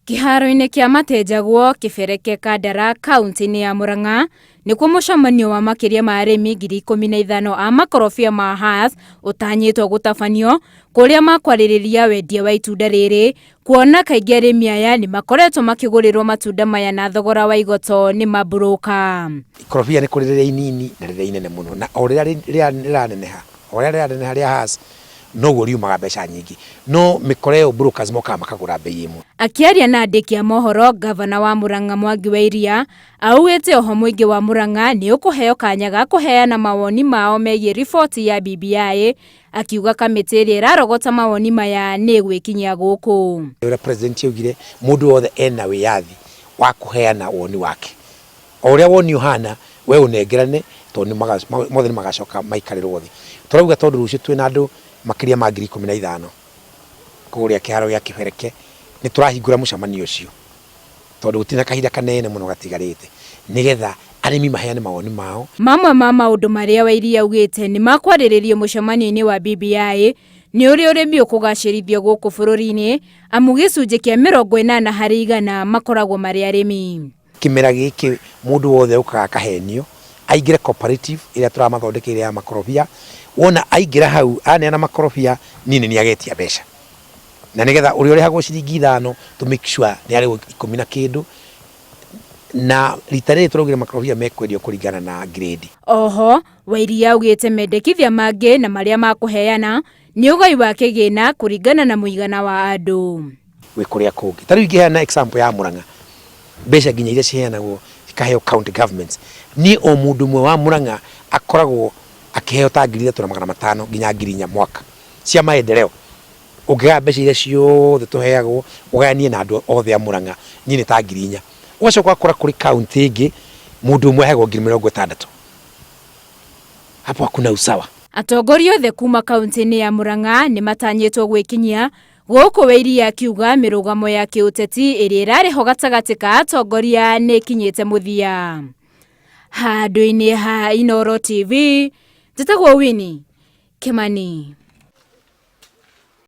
Kĩharo-inĩ kĩa Matenjagwo, Kĩbereke, Kandara, kauntĩ-inĩ ya Murang'a, nĩkuo mũcemanio wa makĩria ma arĩmi 15,000 a makorobia ma Hass ũtanyĩtwo gũtabanio, kũrĩa makwarĩrĩria wendia wa itunda rĩrĩ, kuona kaingĩ arĩmi aya nĩ makoretwo makĩgũrĩrwo matunda maya na thogora wa igoto nĩ mamburũka. Ikorobia nĩ kũrĩ rĩrĩa inini na rĩrĩa inene mũno, na o rĩrĩa rĩraneneha, o ũrĩa rĩraneneha rĩa Hass, noguo riumaga mbeca nyingĩ no mĩkora ĩyo brokers mokaga makagũra mbei ĩmwe. Akĩaria na andĩki a mohoro, ngavana wa Murang'a Mwangi wa Iria augĩte oho mũingĩ wa Murang'a nĩ ũkũheo kanya ga kũheana mawoni mao megiĩ riboti ya BBI, akiuga kamĩtĩ ĩrĩa ĩrarogota mawoni maya nĩ ĩgwĩkinyia gũkũ. Ũrĩa president augire mũndũ wothe ena wĩyathi wa kũheana woni wake O ũrĩa woni ũhana, we ũnengerane, tondũ mothe nĩ magacoka maikarĩrwo thĩ. Tũrauga tondũ rũciũ twĩna andũ makĩria ma 15,000 kũrĩa kĩharo gĩa Kĩbereke, nĩ tũrahingũra mũcemanio ũcio tondũ gũtirĩ na kahinda kanene mũno gatigarĩte, nĩgetha arĩmi maheane mawoni mao. Mamwe ma maũndũ marĩa Wairia augĩte nĩ makwarĩrĩrio mũcemanio-inĩ wa BBI nĩ ũrĩa ũrĩmi ũkũgacĩrithio gũkũ bũrũri-inĩ amu gĩcunjĩ kĩa 80% makoragwo marĩ arĩmi. Kĩmera gĩkĩ mũndũ wothe ũkaga akahenio aingĩre cooperative ĩrĩa tũramathondekeire ya makorobia, wona aingĩra hau aneana makorobia niĩ nĩ niĩ agetia mbeca. Na nĩgetha ũrĩa ũrĩhagwo ciringi ithano tũ make sure nĩ arĩhwo ikũmi na kĩndũ, na rita rĩrĩ tũraugire makorobia mekwendio kũringana na grade. Oho, Wairia augĩte mendekithia mangĩ na marĩa makũheana nĩ ũgai wa kĩgĩna kũringana na mũigana wa andũ. Gwĩ kũrĩa kũngĩ. Ta rĩu ingĩheana example ya Murang'a, mbeca nginya iria ciheanagwo cikaheo county governments, niĩ o mũndũ ũmwe wa Murang'a akoragwo akĩheo ta 3500 nginya 4000 mwaka cia maendeleo. Ũngĩgaya mbeca iria ciothe tũheagwo ũgayanie na andũ othe a Murang'a, niĩ nĩ ta 4000. Ũgacoka ũgakora kũrĩ county ĩngĩ mũndũ ũmwe aheagwo 60,000. Hapo hakuna usawa. Atongoria othe kuma kauntĩ-inĩ ya Murang'a nĩ matanyĩtwo gwĩkinyia Gũkũ Wairia akiuga mĩrũgamo ya kĩũteti ĩrĩa ĩrarĩ ho gatagatĩ ka atongoria nĩ ĩkinyĩte mũthia. Handũ-inĩ ha Inooro TV, njĩtagwo Winnie Kĩmani.